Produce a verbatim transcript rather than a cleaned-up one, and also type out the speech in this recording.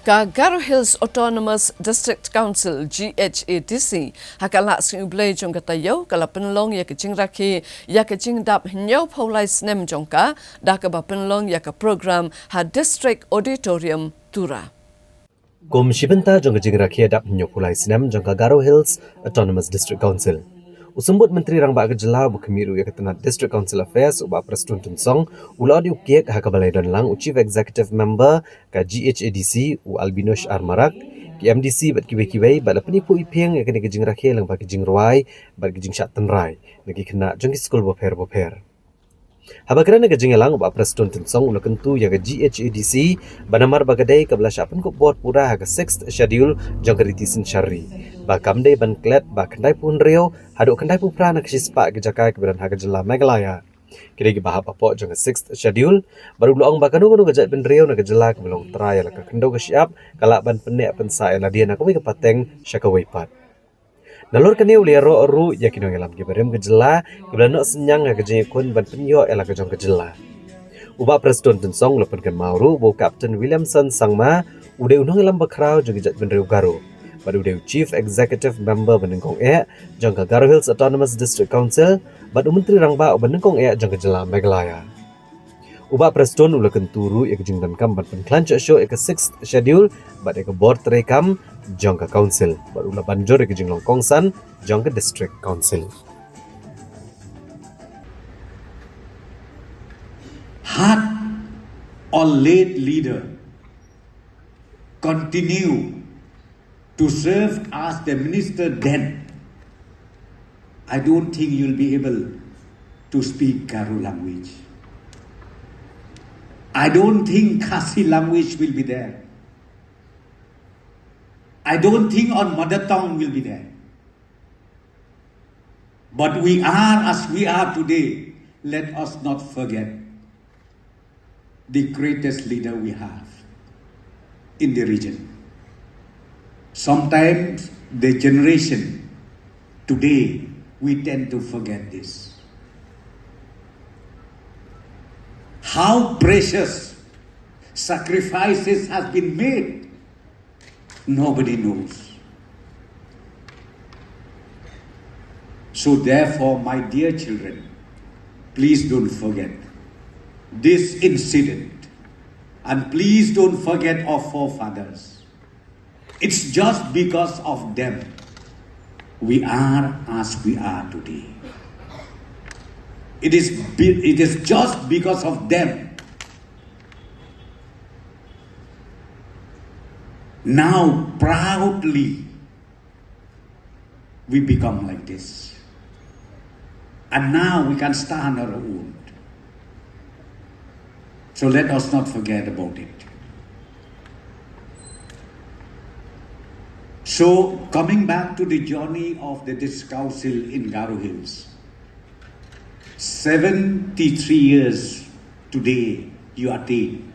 Ka Garo Hills Autonomous District Council, G H A D C, ha ka Lad Sngi U Blei jong ka taïew, ka la pynlong ïa ka jingrakhe ïa ka jingdap hynñiewphew lai snem jong ka, da kaba pynlong ïa ka program ha District Auditorium, Tura. Kum shi bynta jong ka jingrakhe dap hynñiewphew lai snem jong ka Garo Hills Autonomous District Council, u Symbud Myntri Rangbah ka Jylla uba khmih ruh ïa ka tnat District Council Affairs, u Bah Prestone Tynsong, u la ot ïa u cake ha kaba la ïadon lang u Chief Executive Member ka G H A D C, u Albinosh R Marak, ki M D C bad kiwei kiwei, bad la pynïapoh ïapieng ïa kane ka jingrakhe lyngba ki jingrwai bad ki jingshah tynrai na ki khynnah jong ki skul bapher bapher. Haba kren ha ka jingïalang, u Bah Prestone Tynsong u la kyntu ïa ka G H A D C ba namar ba ka dei kaba la shah pynkup bor pura ha ka Sixth Schedule jong ka riti synshar ri, ba kam dei ban klet ba khyndaiphew hynriew haduh khyndaiphew phra na ka shispah ki jaka kiba don ha ka jylla Meghalaya ki dei kiba hap hapoh jong ka Sixth Schedule, bad u la ong ba kano kano ka jaitbynriew na ka jylla kaba long trai ïa la ka khyndew ka shyiap ka lah ban pynneh pynsah ïa lade na kawei ka pateng sha kawei pat. Nalor kane u la ïaroh ruh ïa ki nongïalam kiba rim ka jylla kiba la noh synñiang ha ka jingïakhun ban pynïoh ïa la ka jong ka jylla. U Bah Prestone Tynsong u la pynkynmaw ruh ba u Captain Williamson Sangma u dei u nongïalam bakhraw jong ka jaitbynriew Garo, bad u dei u Chief Executive Member ba nyngkong eh jong ka Garo Hills Autonomous District Council, bad u Myntri Rangbah uba nyngkong eh jong ka jylla Meghalaya. U Bah Prestone u la kyntu ruh ïa ka jingdonkam ban pynkhlaiñ shuh shuh ïa ka Sixth Schedule bad ïa ka bor treikam jong ka Council, bad u la ban jur ïa ka jinglong kongsan jong ka District Council. Had our late leader continue to serve as the minister then, I don't think you'll be able to speak Garo language. I don't think Khasi language will be there. I don't think our mother tongue will be there. But we are as we are today. Let us not forget the greatest leader we have in the region. Sometimes the generation today, we tend to forget this. How precious sacrifices has been made, nobody knows. So therefore, my dear children, please don't forget this incident, and please don't forget our forefathers. It's just because of them we are as we are today. It is, be- it is just because of them now proudly we become like this. And now we can stand on our own. So let us not forget about it. So, coming back to the journey of the District Council in Garo Hills, seventy-three years today you attain.